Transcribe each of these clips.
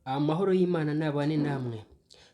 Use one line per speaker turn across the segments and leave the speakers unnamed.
Amahoro y'Imana nabane namwe.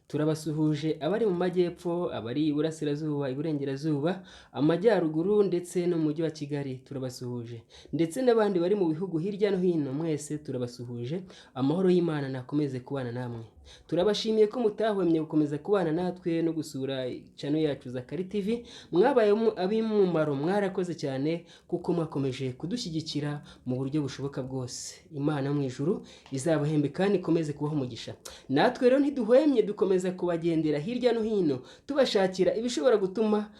Turabasuhuje abari mu majyepfo, abari iburasirazuba, iburengerazuba, amajyaruguru ndetse no mu mujyi wa Kigali turabasuhuje. Ndetse n'abandi bari mu bihugu hirya no hino mwese turabasuhuje, amahoro y'Imana nakomeze kubana namwe. Turabashimiye ko mutahwemye gukomeza kubana natwe no gusura channel yacu Zakari TV, mwabaye ab'umumaro, mwarakoze cyane kuko mwakomeje kudushyigikira mu buryo bushoboka bwose. Imana yo mu ijuru izabahembe kandi ikomeze kubaha umugisha. Natwe rero ntiduhwemye, dukomeza kubagendera hirya no hino tubashakira ibishobora gutuma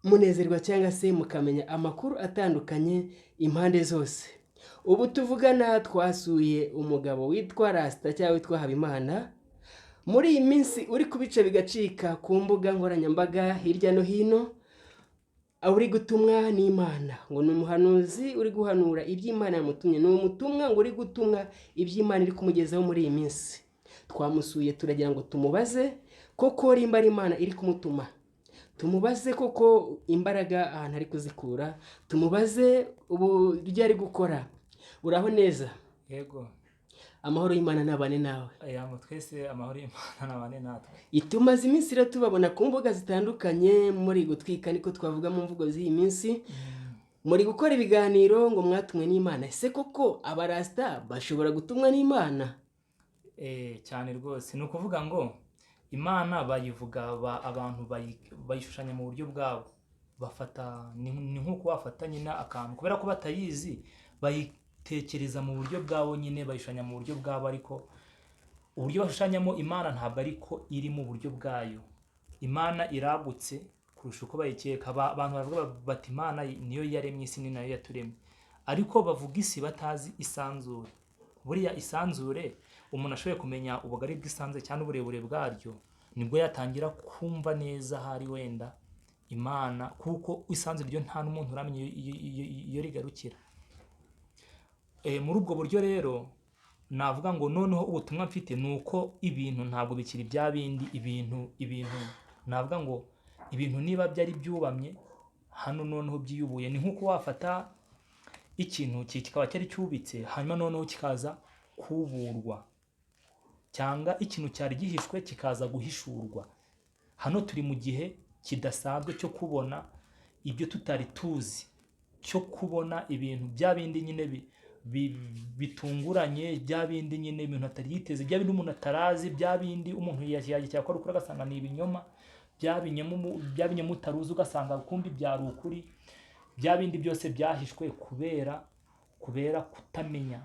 munezerwa cyangwa se mukamenya amakuru atandukanye impande zose. Ubu tuvugana twasuye umugabo witwa Rasita cyangwa witwa Habimana, muri iyi minsi uri kubica bigacika ku mbuga nkoranyambaga hirya no hino, uri gutumwa n'Imana, ngo ni umuhanuzi uri guhanura iby'Imana yamutumye, ni umutumwa ngo uri gutumwa iby'Imana iri kumugezaho muri iyi minsi. Twamusuye turagira ngo tumubaze koko nimba ari Imana iri kumutuma, tumubaze koko imbaraga ahantu ari kuzikura, tumubaze uburyo ari gukora. Uraho neza?
Yego.
Amahoro y'Imana nabane nawe.
Yambo twese amahoro y'Imana nabane natwe.
Itumaze iminsi rero tubabona ku mbuga zitandukanye muri gutwika, niko twavuga mu mvugo z'iyi minsi, muri gukora ibiganiro ngo mwatumwe n'Imana. Ese koko abarasita bashobora gutumwa n'Imana?
Cyane rwose. Ni ukuvuga ngo Imana bayivuga abantu bayishushanya mu buryo bwabo, bafata ni nk'uko wafata nyine akantu, kubera ko batayizi bayitekereza mu buryo bwabo nyine, bayishushanya mu buryo bwabo, ariko uburyo bashushanyamo Imana ntabwo ariko iri mu buryo bwayo. Imana iragutse kurusha uko bayikeka. Abantu baravuga bati Imana niyo yaremye isi, ni nayo yaturemye, ariko bavuga isi batazi isanzure. Buriya isanzure umuntu ashoboye kumenya ubugari bw'isanzure cyangwa uburebure bwaryo, nibwo yatangira kumva neza ahari wenda Imana, kuko isanzure ryo nta n'umuntu uramenya iyo rigarukira. Muri ubwo buryo rero navuga ngo noneho ubutumwa mfite ni uko ibintu ntabwo bikiri bya bindi, ibintu navuga ngo ibintu niba byari byubamye hano noneho byiyubuye. Ni nk'uko wafata ikintu kikaba cyari cyubitse, hanyuma noneho kikaza kuburwa, cyangwa ikintu cyari gihishwe kikaza guhishurwa. Hano turi mu gihe kidasanzwe cyo kubona ibyo tutari tuzi, cyo kubona ibintu bya bindi nyine bitunguranye, bya bindi nyine ibintu atari yiteze, bya bindi umuntu atarazi, bya bindi umuntu yakora ukuri agasanga ni ibinyoma, bya binyoma utaruzi ugasanga kumbi byari ukuri, bya bindi byose byahishwe kubera kutamenya.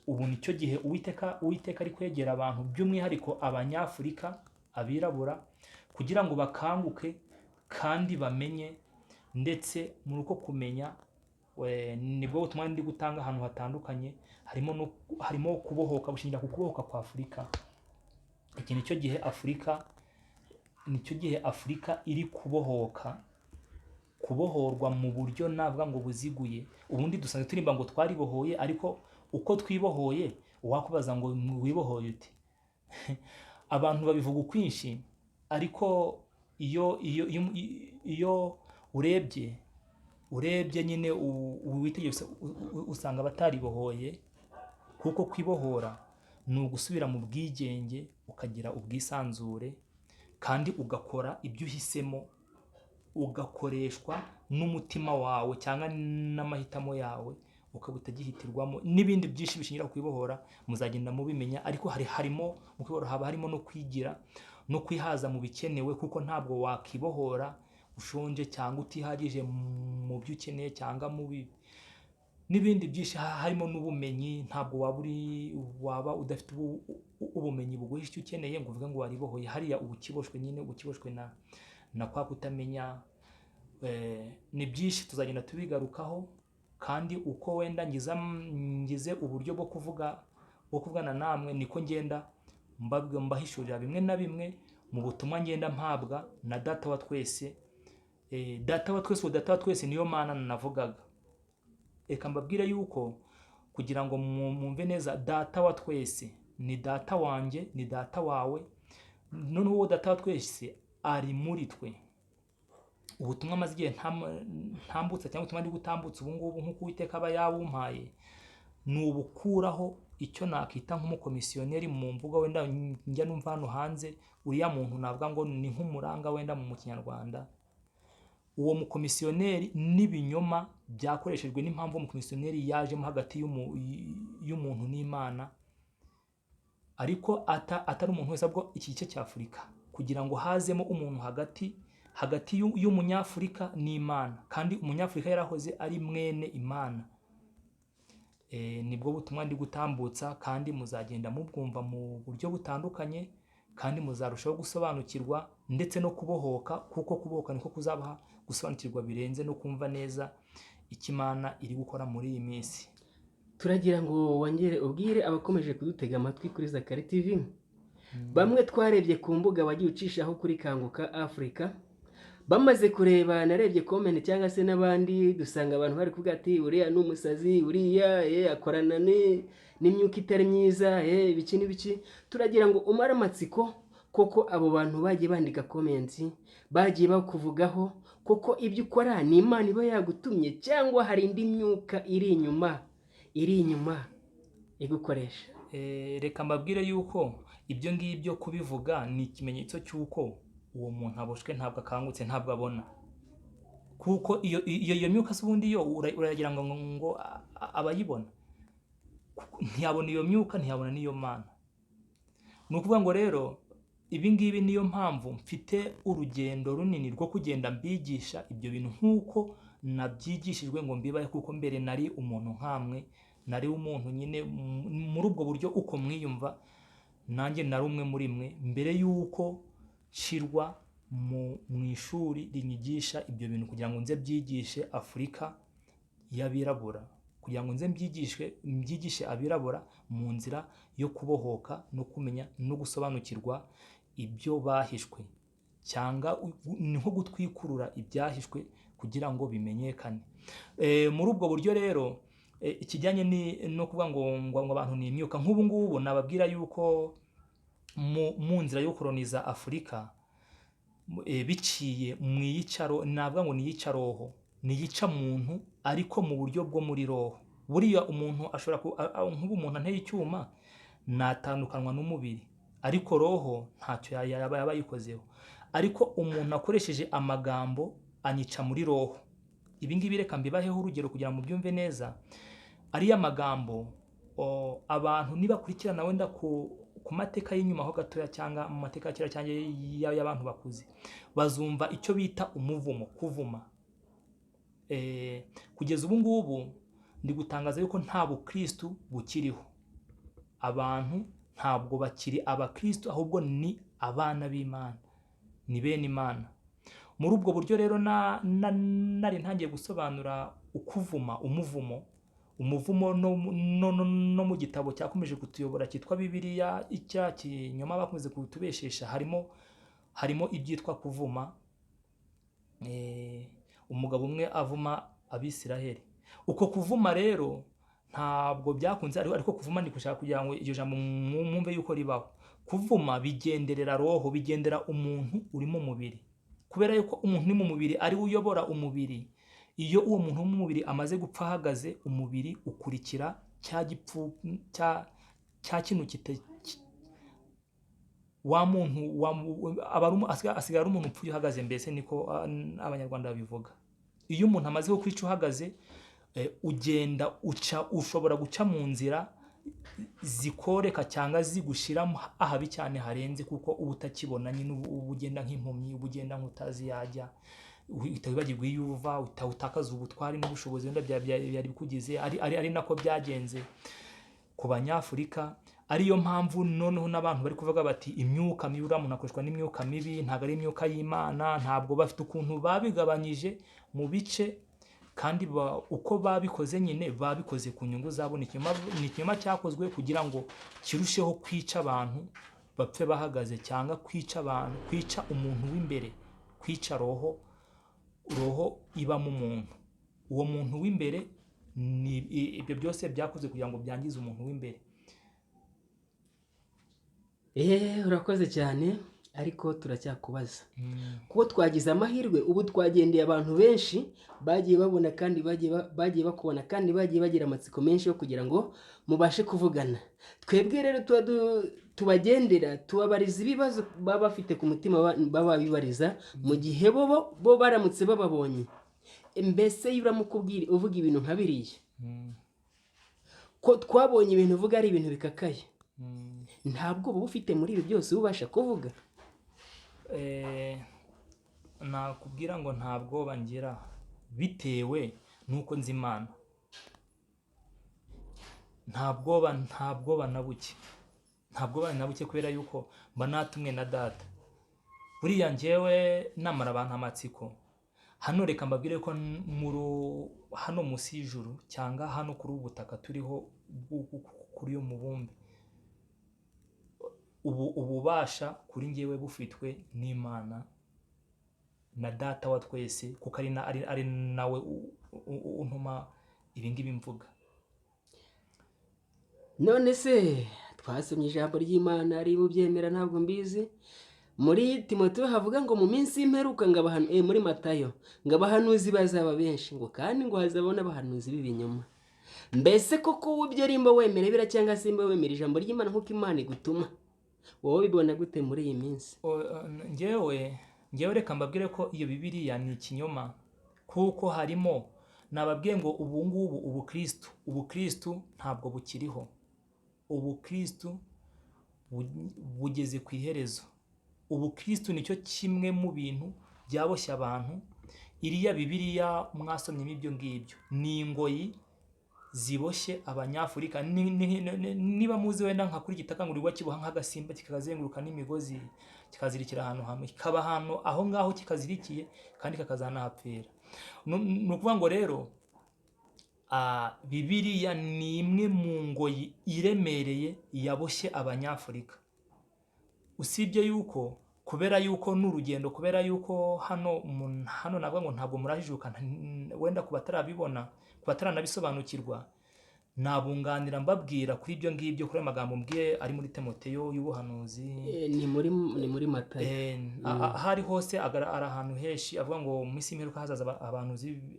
Ubu nicyo gihe Uwiteka ari kwegera abantu, by'umwihariko Abanyafurika, abirabura, kugira ngo bakanguke kandi bamenye, ndetse muri uko kumenya nibwo butumwa ndi gutanga ahantu hatandukanye, harimo kubohoka, bushingira ku kubohoka kwa Afurika. Iki nicyo gihe Afurika, nicyo gihe Afurika iri kubohoka, kubohorwa mu buryo navuga ngo buziguye. Ubundi dusanzwe turimba ngo twaribohoye, ariko uko twibohoye uwakubaza ngo wibohoye ute? Abantu babivuga ukwinshi, ariko iyo urebye nyine witegereza usanga bataribohoye, kuko kwibohora ni ugusubira mu bwigenge, ukagira ubwisanzure kandi ugakora ibyo uhisemo, ugakoreshwa n'umutima wawe cyangwa n'amahitamo yawe, ukaba utagihitirwamo n'ibindi byinshi bishingira ku kwibohora, muzagenda mubimenya. Ariko harimo mu kwibohora haba harimo no kwigira no kwihaza mu bikenewe, kuko ntabwo wakibohora ushonje cyangwa utihagije mu byo ukeneye cyangwa mu n'ibindi byinshi, harimo n'ubumenyi. Ntabwo waba udafite ubumenyi buguha icyo ukeneye ngo uvuge ngo waribohoye. Hariya uba ukiboshwe nyine, uba ukiboshwe na kwa kutamenya. Ni byinshi tuzagenda tubigarukaho, kandi uko wenda ngize uburyo bwo kuvugana namwe, niko ngenda mbahishurira bimwe na bimwe mu butumwa ngenda mpabwa na Data wa twese. Data wa twese, Data wa twese niyo Mana navugaga. Reka mbabwire yuko kugira ngo mwumve neza, Data wa twese ni Data wanjye, ni Data wawe. Noneho uwo Data wa twese ari muri twe. Ubutumwa maze igihe ntambutsa cyangwa ubutumwa ndi gutambutsa ubu ngubu nk'uko Uwiteka aba yabumpaye, ni ubukuraho icyo nakita nk'umukomisiyoneri mu mvugo wenda njya numva hano hanze, uriya muntu navuga ngo ni nk'umuranga wenda mu Kinyarwanda. Uwo mukomisiyoneri n'ibinyoma byakoreshejwe n'impamvu umukomisiyoneri yajemo hagati y'umuntu n'Imana, ariko atari umuntu wese, ahubwo iki gice cya Afurika, kugira ngo hazemo umuntu hagati y'umunyafurika n'Imana, kandi umunyafurika yarahoze ari mwene Imana. Nibwo butumwa ndi gutambutsa, kandi muzagenda mubwumva mu buryo butandukanye, kandi muzarushaho gusobanukirwa ndetse no kubohoka, kuko kubohoka niko kuzabaha gusobanukirwa birenze no kumva neza icyo Imana iri gukora muri iyi minsi.
Turagira ngo wongere ubwire abakomeje kudutega amatwi kuri Zakari TV, bamwe twarebye ku mbuga wagiye ucishaho kuri Kanguka Africa, bamaze kureba, narebye comment cyangwa se n'abandi, dusanga abantu bari kuvuga ati uriya ni umusazi, uriya akorana n'imyuka itari myiza, ibiki n'ibiki. Turagira ngo umare amatsiko koko abo bantu bagiye bandika comment, bagiye bakuvugaho, koko ibyo ukora ni Imana iba yagutumye cyangwa hari indi myuka iri inyuma igukoresha?
Reka mbabwire yuko ibyo ngibyo kubivuga ni ikimenyetso cy'uko uwo muntu aboshwe, ntabwo akangutse, ntabwo abona, kuko iyo myuka se ubundi yo uragira ngo abayibona? Ntiyabona iyo myuka, ntiyabona n'iyo Mana. Ni ukuvuga ngo rero ibi ngibi niyo mpamvu mfite urugendo runini rwo kugenda mbigisha ibyo bintu nk'uko nabyigishijwe ngo mbibahe, kuko mbere nari umuntu nkamwe, nari umuntu nyine muri ubwo buryo uko mwiyumva, nanjye nari umwe muri mwe mbere y'uko nshirwa mu ishuri rinyigisha ibyo bintu kugira ngo nze byigishe Afurika y'abirabura, kugira ngo nze mbyigishe abirabura mu nzira yo kubohoka no kumenya no gusobanukirwa ibyo bahishwe, cyangwa ni nko gutwikurura ibyahishwe kugira ngo bimenyekane. Muri ubwo buryo rero, ikijyanye no kuvuga ngo abantu ni imyuka, nk'ubu ngubu nababwira yuko mu nzira yo koroniza Afurika, biciye mu iyicaro, navuga ngo ni iyicaroho, ni iyicamuntu, ariko mu buryo bwo muri roho. Buriya umuntu ashobora nk'ubu umuntu anteye icyuma natandukanwa n'umubiri, ariko roho ntacyo yaba yayikozeho. Ariko umuntu akoresheje amagambo anyica muri roho. Ibi ngibi reka mbibaheho urugero kugira ngo mubyumve neza. Ariya magambo, abantu nibakurikirana wenda ku mateka y'inyuma ho gatoya, cyangwa mu mateka ya kera, cyangwa y'abantu bakuze, bazumva icyo bita umuvumo, kuvuma. Kugeza ubu ngubu ndi gutangaza yuko nta bukristu bukiriho. Abantu ntabwo bakiri abakristu, ahubwo ni abana b'Imana, ni bene Imana. Muri ubwo buryo rero nari ntangiye gusobanura ukuvuma, umuvumo. Umuvumo no mu gitabo cyakomeje kutuyobora cyitwa Bibiliya, icya kinyoma bakomeze kutubeshesha, harimo ibyitwa kuvuma. Umugabo umwe avuma Abisiraheli. Uko kuvuma rero ntabwo byakunze, ariko kuvuma ni gushaka kugira ngo iryo jambo mwumve yuko ribaho. Kuvuma bigenderera roho, bigendera umuntu uri mu mubiri. Kubera yuko umuntu uri mu mubiri ari we uyobora umubiri, iyo uwo muntu wo mu mubiri amaze gupfa ahagaze, umubiri ukurikira cya gipfu, cya kintu wa muntu aba ari asigara ari umuntu upfuye uhagaze, mbese niko Abanyarwanda babivuga. Iyo umuntu amaze kukwica uhagaze, ugenda uca, ushobora guca mu nzira zikoreka cyangwa zigushira ahabi cyane harenze, kuko uba utakibona nyine, uba ugenda nk'impumyi, uba ugenda nk'utazi yajya, uhita wibagirwa iyo uva, uhita utakaza ubutwari n'ubushobozi wenda byari bikugize. Ari nako byagenze ku Banyafurika. Ariyo mpamvu noneho n'abantu bari kuvuga bati imyuka mibi, uriya muntu akoreshwa n'imyuka mibi, ntabwo ari imyuka y'Imana. Ntabwo bafite ukuntu babigabanyije mu bice, kandi uko babikoze nyine babikoze ku nyungu zabo. Ni ikinyoma cyakozwe kugira ngo kirusheho kwica abantu bapfe bahagaze, cyangwa kwica abantu, kwica umuntu w'imbere, kwica roho, roho iba mu muntu, uwo muntu w'imbere. Ni ibyo byose byakozwe kugira ngo byangize umuntu w'imbere.
Urakoze cyane. Ariko turacyakubaza kuko twagize amahirwe, ubu twagendeye abantu benshi bagiye babona kandi bagiye bakubona kandi bagiye bagira amatsiko menshi yo kugira ngo mubashe kuvugana. Twebwe rero tuba tubagendera, tubabariza ibibazo baba bafite ku mutima, baba bibariza mu gihe bo baramutse bababonye. Mbese iyo uramukubwira uvuga ibintu nka biriya, ko twabonye ibintu uvuga ari ibintu bikakaye, ntabwo uba ufite muri ibi byose ubasha kuvuga?
Nakubwira ngo nta bwoba ngira bitewe n'uko nzi Imana. Nta bwoba, nta bwoba na buke, nta bwoba na buke, kubera yuko mba natumwe na data. Buriya njyewe namara abantu amatsiko hano, reka mbabwire ko hano munsi y'ijuru cyangwa hano kuri ubu butaka turiho kuri uyu mubumbe, ubu ububasha kuri njyewe bufitwe n'Imana na data wa twese, kuko ari nawe untuma ibi ngibi mvuga.
None se twasomye ijambo ry'Imana, ari bubyemera ntabwo mbizi. Muri Timoteyo havuga ngo mu minsi y'imperuka ngo muri Matayo ngo abahanuzi bazaba benshi, ngo kandi ngo hazabona abahanuzi b'ibinyoma. Mbese koko ibyo rimba wemera bira cyangwa se nimba wemera ijambo ry'Imana nk'uko Imana igutuma, wowe bibona gute muri iyi minsi?
Njyewe reka mbabwire ko iyo Bibiliya ni ikinyoma, kuko harimo nababwiye ngo ubu ngubu ubukristu ntabwo bukiriho, ubukristu bugeze ku iherezo. Ubukristu nicyo kimwe mu bintu byaboshye abantu. Iriya Bibiliya mwasomyemo ibyo ngibyo ni ingoyi ziboshye Abanyafurika. Niba muzi wenda nka kuri gitakangurirwa kiboha nk'agasimba kikazenguruka n'imigozi kikazirikira ahantu hamwe, kikaba ahantu aho ngaho kikazirikiye kandi kakazanahapfira. Ni ukuvuga ngo rero Bibiliya ni imwe mu ngoyi iremereye yaboshye Abanyafurika. Usibye yuko kubera yuko n'urugendo, kubera yuko hano hano navuga ngo ntabwo murajijuka, wenda ku batarabibona, ku bataranabisobanukirwa, nabunganira mbabwira kuri ibyo ngibyo, kuri ayo magambo mbwiye ari muri Timoteyo y'ubuhanuzi.
Ni muri Matayo.
Aho ari hose ari ahantu henshi avuga ngo mu minsi y'imperuka hazaza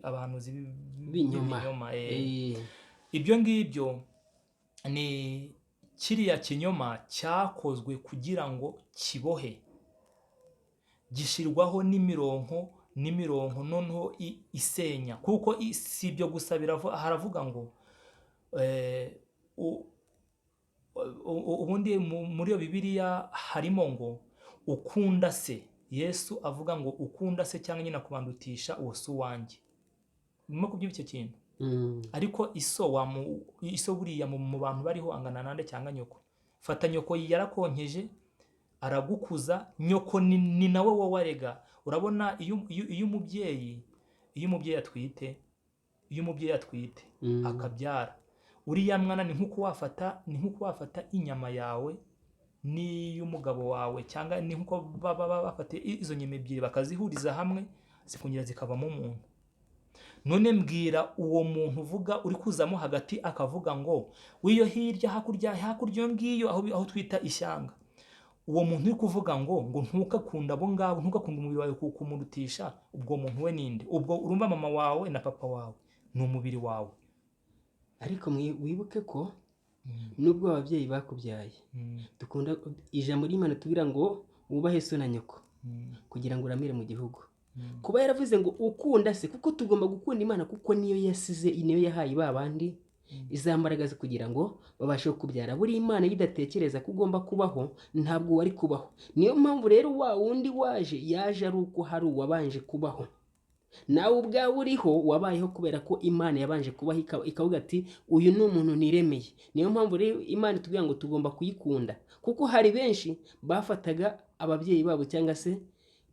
abahanuzi
b'ibinyoma.
Ibyo ngibyo ni kiriya kinyoma cyakozwe kugira ngo kibohe, gishirwaho n'imironko n'imironko, noneho isenya. Kuko si ibyo gusa, haravuga ngo ubundi muri iyo Bibiliya harimo ngo ukunda se, Yesu avuga ngo ukunda se cyangwa nyina kubandutisha uwo si uwanjye. Urimo kubyumva icyo kintu? Ariko iso buriya mu bantu bariho angana nande cyangwa nyoko. Fata nyoko yarakonkeje aragukuza, nyoko ni nawe wowe arega. Urabona iyo umubyeyi atwite, iyo umubyeyi atwite akabyara uriya mwana, ni nkuko wafata inyama yawe n'iy'umugabo wawe, cyangwa ni nkuko baba bafata izo nyama ebyiri bakazihuriza hamwe zikongera zikavamo umuntu. None mbwira uwo muntu uvuga uri kuzamo hagati akavuga ngo wiyo hirya hakurya hakurya ngiyo aho twita ishyanga, uwo muntu uri kuvuga ngo ntukakunda abo ngabo, ntukakunda umubiri wawe kumurutisha, ubwo muntu we ninde? Ubwo urumva mama wawe na papa wawe ni umubiri wawe.
Ariko wibuke ko nubwo ababyeyi bakubyaye, dukunda ijambo ry'Imana tubwira ngo wubahe so na nyoko kugira ngo uramire mu gihugu. Kuba yaravuze ngo ukunda se, kuko tugomba gukunda Imana, kuko niyo yasize, niyo yahaye ba bandi izambaraga kugira ngo babashe kubyara. Buri Imana idatekereza ko ugomba kubaho, ntabwo wari kubaho. Niyo mpamvu rero wa wundi waje yaje ari uko hari uwabanje kubaho. Nawe ubwawe uriho wabayeho kubera ko Imana yabanje kubaho, ikavuga ati uyu ni umuntu niremeye. Niyo mpamvu rero Imana itubwira ngo tugomba kuyikunda, kuko hari benshi bafataga ababyeyi babo cyangwa se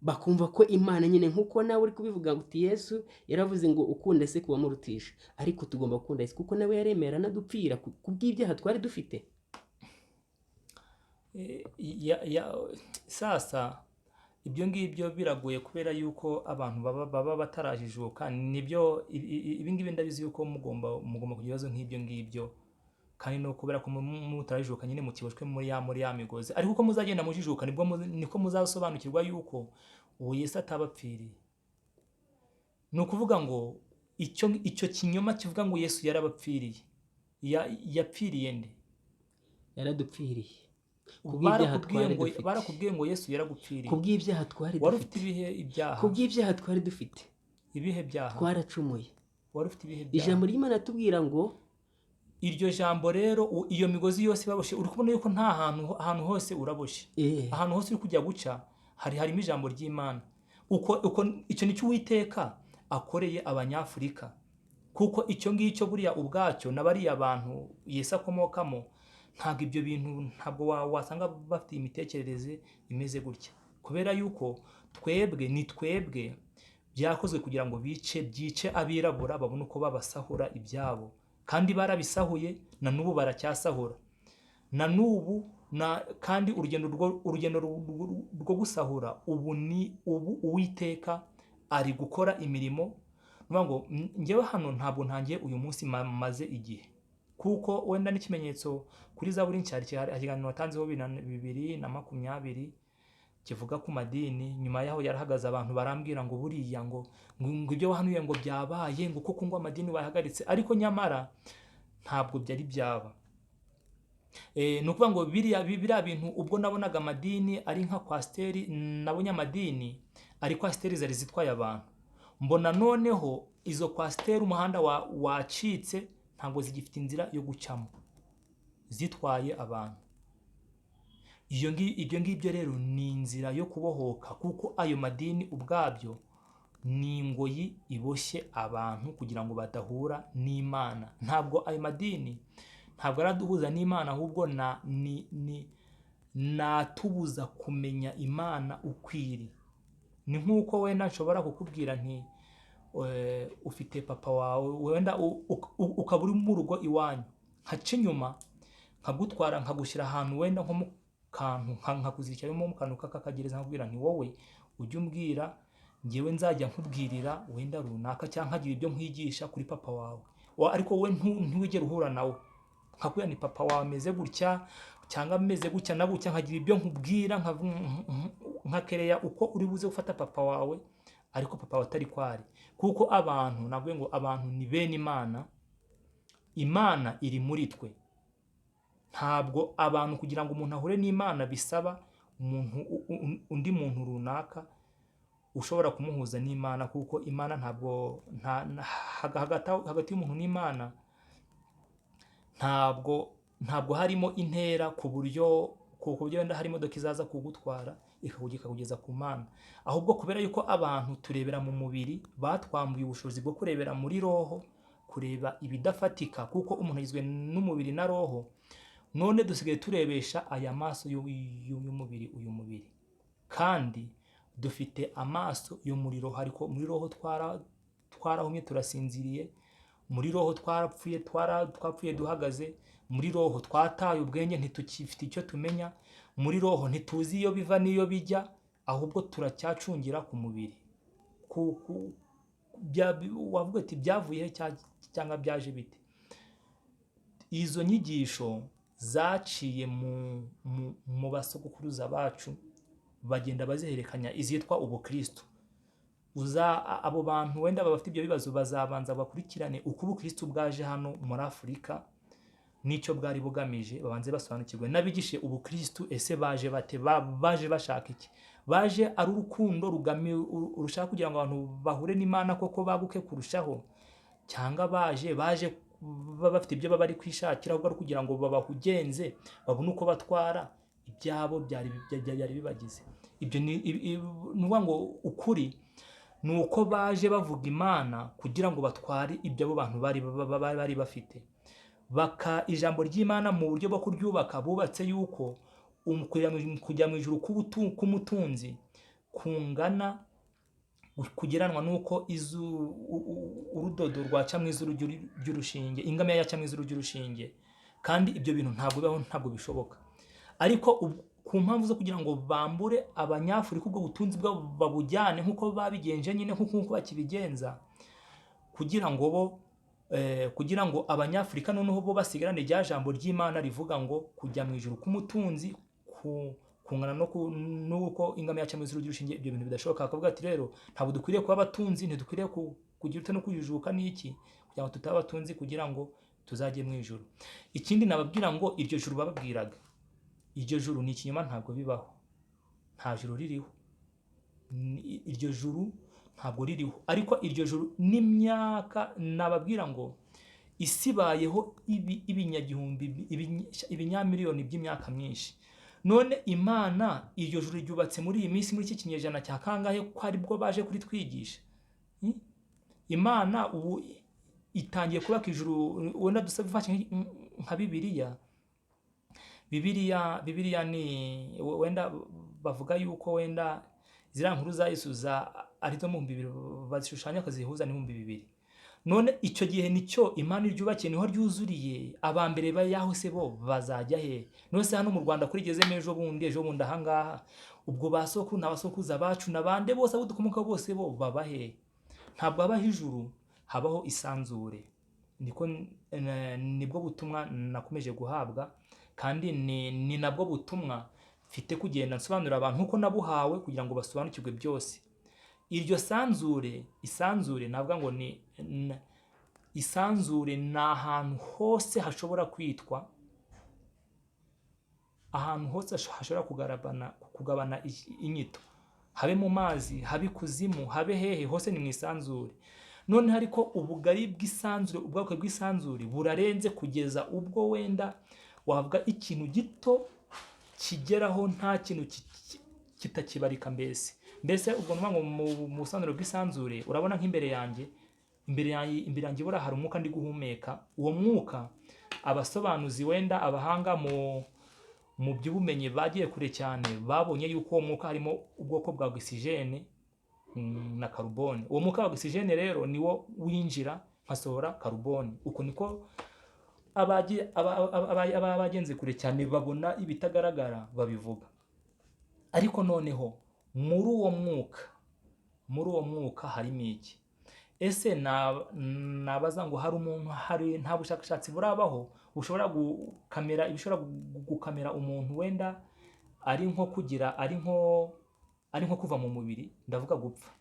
bakumva ko Imana nyine, nkuko nawe uri kubivuga uti Yesu yaravuze ngo ukunda se kubamurutisha, ariko tugomba gukunda Yesu kuko nawe yaremera anadupfira kubw'ibyaha twari dufite.
Sasa ibyo ngibyo biragoye kubera yuko abantu baba batarajijuka. Nibyo ibi ngibi ndabizi yuko mugomba kugira ibibazo nk'ibyo ngibyo. Kandi no kubera ko mutarajijuka nyine mukiboshwe muri ya migozi. Ariko uko muzagenda mujijuka, nibwo niko muzasobanukirwa yuko uwo Yesu atabapfiriye. Ni ukuvuga ngo icyo kinyoma kivuga ngo Yesu yarabapfiriye, yapfiriye nde?
Yaradupfiriye kubw'ibyaha
Barakubwiye
twari
ngo
dufite.
Barakubwiye ngo Yesu yaragupfiriye.
Kubw'ibyaha twari
Wari
dufite.
ufite ibihe ibyaha?
Kubw'ibyaha twari dufite.
Ibihe byaha?
Twaracumuye.
Wari ufite ibihe byaha?
Ijambo ry'Imana atubwira ngo
Iryo jambo rero, iyo migozi yose ibaboshye, uri kubona yuko nta hantu, ahantu hose uraboshye. Ahantu hose uri kujya guca harimo ijambo ry'Imana. Uko icyo nicyo Uwiteka akoreye Abanyafurika, kuko icyo ngicyo buriya ubwacyo na bariya bantu Yesu akomokamo, ntabwo ibyo bintu, ntabwo wasanga bafite imitekerereze imeze gutya, kubera yuko twebwe ni twebwe byakozwe kugira ngo byice abirabura, babone uko babasahura ibyabo. Kandi barabisahuye, na n'ubu baracyasahura, na n'ubu na kandi urugendo rwo gusahura ubu ni ubu. Uwiteka ari gukora imirimo. Ni ukuvuga ngo njyewe hano ntabwo ntangiye uyu munsi, maze igihe, kuko wenda n'ikimenyetso kuri Zaburi nshya, hari ikiganiro watanzeho 2020 kivuga ku madini. Nyuma yaho yarahagaze, abantu barambwira ngo buriya ngo ibyo wahanuye ngo byabaye, ngo kuko ngo amadini bayahagaritse, ariko nyamara ntabwo byari byaba. Ni ukuvuga ngo biriya bintu, ubwo nabonaga amadini ari nka coaster, nabonye amadini ari coaster zari zitwaye abantu, mbona noneho izo coaster umuhanda wacitse, ntabwo zigifite inzira yo gucamo zitwaye abantu. Ibyo ngibyo rero ni inzira yo kubohoka, kuko ayo madini ubwabyo ni ingoyi iboshye abantu kugira ngo badahura n'Imana. Ntabwo ayo madini, ntabwo araduhuza n'Imana, ahubwo na ni ni natubuza kumenya Imana ukwiri. Ni nk'uko wenda nshobora kukubwira nti ufite papa wawe, wenda ukaba uri mu rugo iwanyu, nkaca inyuma nkagutwara, nkagushyira ahantu wenda nko mu kantu, nkakuzirikiramo mu kantu k'akagereza, nkakubwira nti wowe ujye umbwira, njyewe nzajya nkubwirira wenda runaka, cyangwa nkagira ibyo nkwigisha kuri papa wawe. Ariko wowe ntiwigere uhura nawe, nkakubwira ni papa wawe ameze gutya cyangwa ameze gutya na gutya, nkagira ibyo nkubwira, nkakereya uko uri buze gufata papa wawe, ariko papa wawe atari kwari. Kuko abantu, navuga ngo abantu ni bene Imana, Imana iri muri twe. Ntabwo abantu, kugira ngo umuntu ahure n'Imana bisaba umuntu undi muntu runaka ushobora kumuhuza n'Imana, kuko Imana ntabwo hagati y'umuntu n'Imana ntabwo harimo intera ku buryo wenda hari imodoka izaza kugutwara ikakugeza ku Mana. Ahubwo kubera yuko abantu turebera mu mubiri, batwambuye ubushobozi bwo kurebera muri roho, kureba ibidafatika, kuko umuntu agizwe n'umubiri na roho. None dusigaye turebesha aya maso y'umubiri, uyu mubiri, kandi dufite amaso yo muri roho. Ariko muri roho twarahumye, turasinziriye. Muri roho twarapfuye, twapfuye duhagaze. Muri roho twataye ubwenge, ntitukifite icyo tumenya. Muri roho ntituzi iyo biva n'iyo bijya, ahubwo turacyacungira ku mubiri. Wavuga ati byavuye he cyangwa byaje bite? Izo nyigisho zaciye mu basogokuruza bacu, bagenda bazihererekanya, izitwa ubukristo. Uza abo bantu wenda baba bafite ibyo bibazo bazabanza bakurikirane uko ubukristo bwaje hano muri Afurika n'icyo bwari bugamije, babanze basobanukirwe n'abigishe ubukristo. Ese baje bate? Baje bashaka iki? Baje ari urukundo rushaka kugira ngo abantu bahure n'Imana koko, baguke kurushaho, cyangwa baje baba bafite ibyo baba bari kwishakira, ahubwo ari kugira ngo babahugenze, babone uko batwara ibyabo byari bibagize? Ibyo ni ukuvuga ngo ukuri ni uko baje bavuga Imana kugira ngo batware ibyo abo bantu bari bafite. Baka ijambo ry'Imana mu buryo bwo kuryubaka, bubatse yuko kujya mu ijuru k'umutunzi kungana kugeranwa n'uko urudodo rwaca mu izuru ry'urushinge, ingamiya yaca mu izuru ry'urushinge. Kandi ibyo bintu ntabwo bibaho, ntabwo bishoboka. Ariko ku mpamvu zo kugira ngo bambure Abanyafurika ubwo butunzi bwabo, babujyane nk'uko babigenje nyine, nk'uko bakibigenza, kugira ngo bo Kugira ngo Abanyafurika noneho bo basigarane rya jambo ry'Imana rivuga ngo kujya mu ijuru k'umutunzi kungana no n'uko ingamiya yaca mu izuru ry'urushinge, ibyo bintu bidashoboka. Bakavuga ati rero ntabwo dukwiriye kuba abatunzi, ntidukwiriye kugira ute no kujijuka n'iki, kugira ngo tutaba abatunzi, kugira ngo tuzajye mu ijuru. Ikindi nababwira ngo iryo juru bababwiraga, iryo juru ni ikinyoma, ntabwo bibaho, nta juru ririho. Iryo juru ntabwo ririho. Ariko iryo juru n'imyaka nababwira ngo isi ibayeho ibinyagihumbi, ibinyamiliyoni by'imyaka myinshi. None Imana iryo juru ryubatse muri iyi minsi, muri iki kinyejana cya kangahe, ko aribwo baje kuritwigisha? Imana ubu itangiye kubaka ijuru. Wenda dufashe nka Bibiliya, Bibiliya ni wenda bavuga yuko wenda ziriya nkuru za Yesu za arizo mu 2000 bazishushanya bakazihuza n'2000. None icyo gihe nicyo Imana iryubakiye, niho ryuzuriye. Abambere bayaho se bo bazajya he? None se hano mu Rwanda kurigezemo ejo bundi, ejo bundi ahangaha, ubwo ba sokuru n'abasokuruza bacu n'abande bose abo dukomoka bose bo baba he? Ntabwo habaho ijuru, habaho isanzure. Niko nibwo butumwa nakomeje guhabwa, kandi ni nabwo butumwa mfite kugenda nsobanurira abantu nkuko nabuhawe, kugira ngo basobanukirwe byose. Iryo sanzure, isanzure navuga ngo ni isanzure ni ahantu hose hashobora kwitwa, ahantu hose hashobora kugabana inyito, habe mu mazi, habe ikuzimu, habe hehe, hose ni mu isanzure. Noneho ariko ubugari bw'isanzure, ubwoko bw'isanzure burarenze, kugeza ubwo wenda wavuga ikintu gito kigeraho nta kintu kitakibarika. Mbese ubwo ni ngo mu busobanuro bw'isanzure, urabona nk'imbere yanjye, imbere yanjye buriya hari umwuka ndi guhumeka. Uwo mwuka abasobanuzi wenda abahanga mu by'ubumenyi bagiye kure cyane babonye yuko uwo mwuka harimo ubwoko bwa ogisijene na karubone. Uwo mwuka wa ogisijene rero niwo winjira nkasohora karubone. Uko niko abagenze kure cyane babona ibitagaragara babivuga. Ariko noneho muri uwo mwuka harimo iki? Ese nabaza ngo hari umuntu, hari nta bushakashatsi burabaho bushobora gukamera ibishobora gukamera umuntu wenda ari nko kugira ari nko kuva mu mubiri, ndavuga gupfa,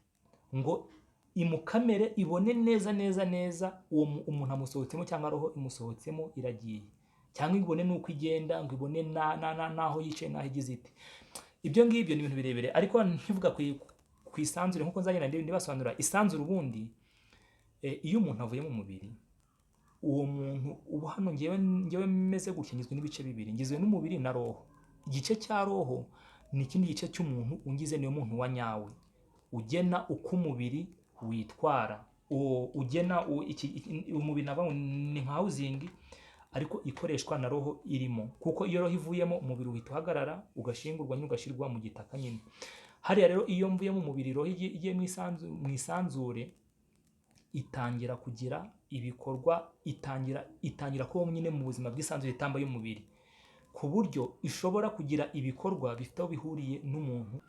ngo imukamere ibone neza neza neza uwo umuntu amusohotsemo cyangwa roho imusohotsemo iragiye, cyangwa ibone nuko igenda, ngo ibone naho yicaye naho igize ite. Ibyo ngibyo ni ibintu birebire, ariko nkivuga ku isanzure nkuko nzagenda ndibasobanurira. Isanzure ubundi iyo umuntu avuye mu mubiri, uwo muntu ubu hano ngewe meze gutya, ngizwe n'ibice bibiri, ngizwe n'umubiri na roho. Igice cya roho ni ikindi gice cy'umuntu ungize, niyo muntu wa nyawe ugena uko umubiri witwara, ugena umubiri navuga ngo ni nka housing ariko ikoreshwa na roho irimo, kuko iyo roho ivuyemo umubiri uhita uhagarara, ugashingurwa nyine, ugashyirwa mu gitaka nyine. Hariya rero iyo mvuye mu mubiri, roho igiye mu isanzure, itangira kugira ibikorwa, itangira kubaho nyine mu buzima bw'isanzure itamba y'umubiri, ku buryo ishobora kugira ibikorwa bifite aho bihuriye n'umuntu.